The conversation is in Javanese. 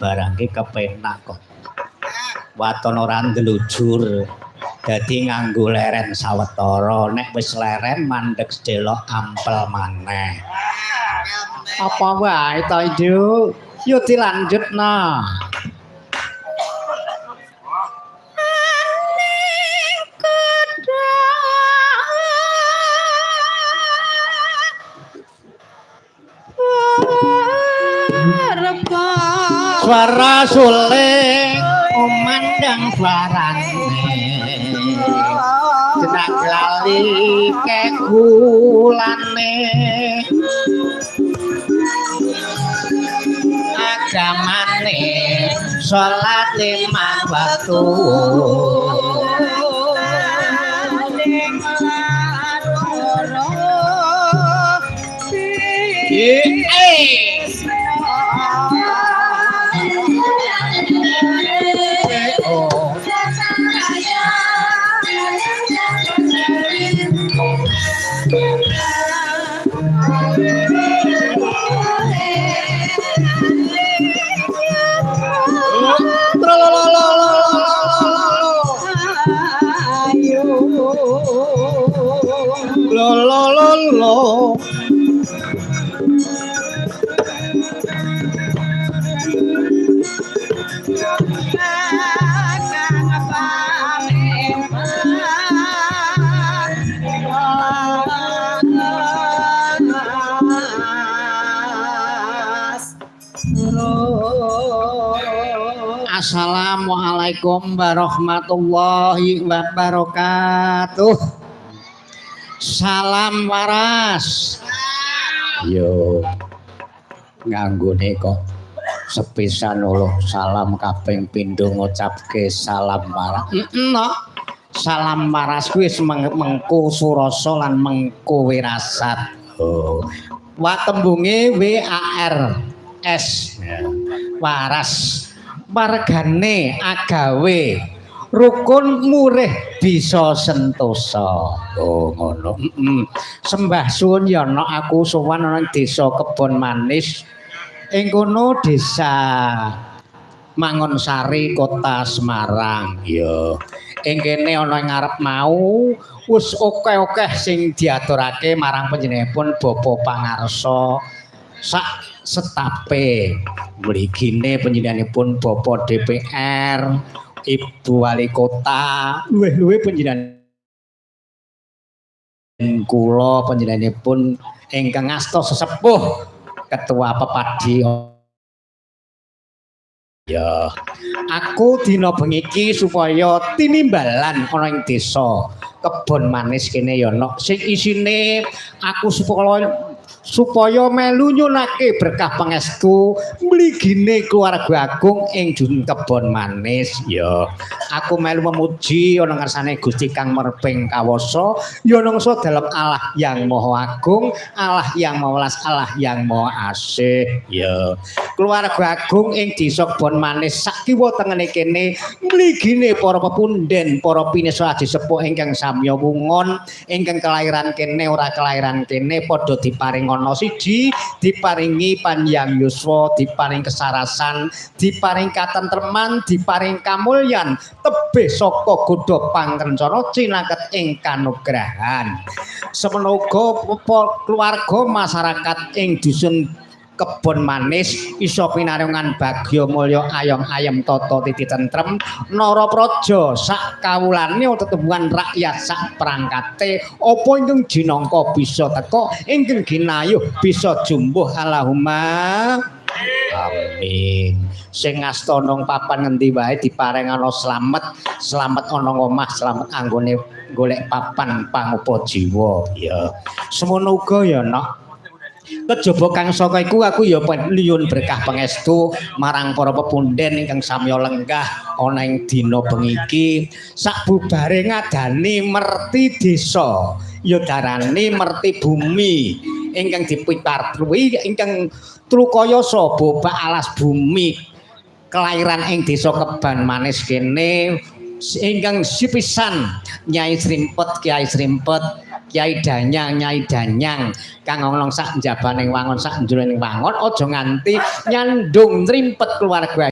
barang ki kepenak kok. Waton ora ndelujur. Dadi nganggo leren sawetara, nek wis leren mandeg sedelok ampel maneh. Apa wae to, Induk? Yo dilanjutno. Suara suling umandang suarane, jenak lali kegulane, agamane salat 5 waktu. Lo. Assalamualaikum warahmatullahi wabarakatuh. Salam waras. Yo nganggone kok sepisan lho salam kaping pindho ngucapke salam waras. No. Salam waras kuwi mengko surasa lan mengko wirasat. Oh. Wa tembunge W A R S. Waras. Wargane agawe rukun murih bisa sentosa. Oh ngono. Sembah suwun ya nok aku sowan ana desa Kebon Manis. Ing kono desa Mangunsari Kota Semarang. Ya. Ing kene ana ing ngarep mau wis akeh-akeh sing diaturake marang panjenenganipun Bapak Pangarsa sak setape. Mligine panjenenganipun Bapak DPR, Ibu Wali Kota, luwih-luwih panjenengan kula panjenenganipun ingkang asta sesepuh Ketua Pepadi. Ya, aku dina bengi iki supaya tinimbalan ana ing desa Kebon Manis kene ya nok sing isine aku supaya melu nyunake berkah pangestu mligine keluarga agung ing Dusun Kebon Manis. Ya, aku melu memuji ana ngarsane Gusti Kang Merping Kawasa ya nangsa dalem Allah yang Maha Agung, Allah yang Maha Welas, Allah yang Maha Asih. Ya, keluarga agung ing desa Kebon Manis sak kiwa tengene kene mligine para pepunden, para pineswa aji sepuh ingkang samya wungon, ingkang kelahiran kene ora kelahiran kene padha diparing ana siji, diparingi panjang yuswa, diparing kesarasan, diparing katentreman, diparing kamulyan, tebih saka godha pangrencana cinaket ing kanugrahan. Semono uga keluarga masyarakat ing dusun Kebon Manis iso pinaringan bagya mulya ayom ayem tata titi tentrem nara praja sak kawulane tetembungan rakyat sak perangkate apa ingkang jinangka bisa teka ingkang ginayuh bisa jumbuh. Allahumma amin. Sing ngasta nang papan ngendi wae diparingana slamet, slamet ana omah, slamet anggone golek papan pangupa jiwa. Ya semono uga ya nok. Kejaba kang saka iku aku ya nyuwun berkah pangestu marang para pepunden ingkang samya lenggah ana ing dina bengi iki sakbubare ngadani merti desa ya darani merti bumi ingkang dipipartuwi ingkang trukayasa bobak alas bumi kelahiran ing desa Kebon Manis kene ingkang sipisan Nyai Srimpet, Kiai Srimpet, Kiai Danyang, Nyai Danyang kang ana sak njabaning wangon sak njroning wangon aja nganti nyandung nrimpet keluarga.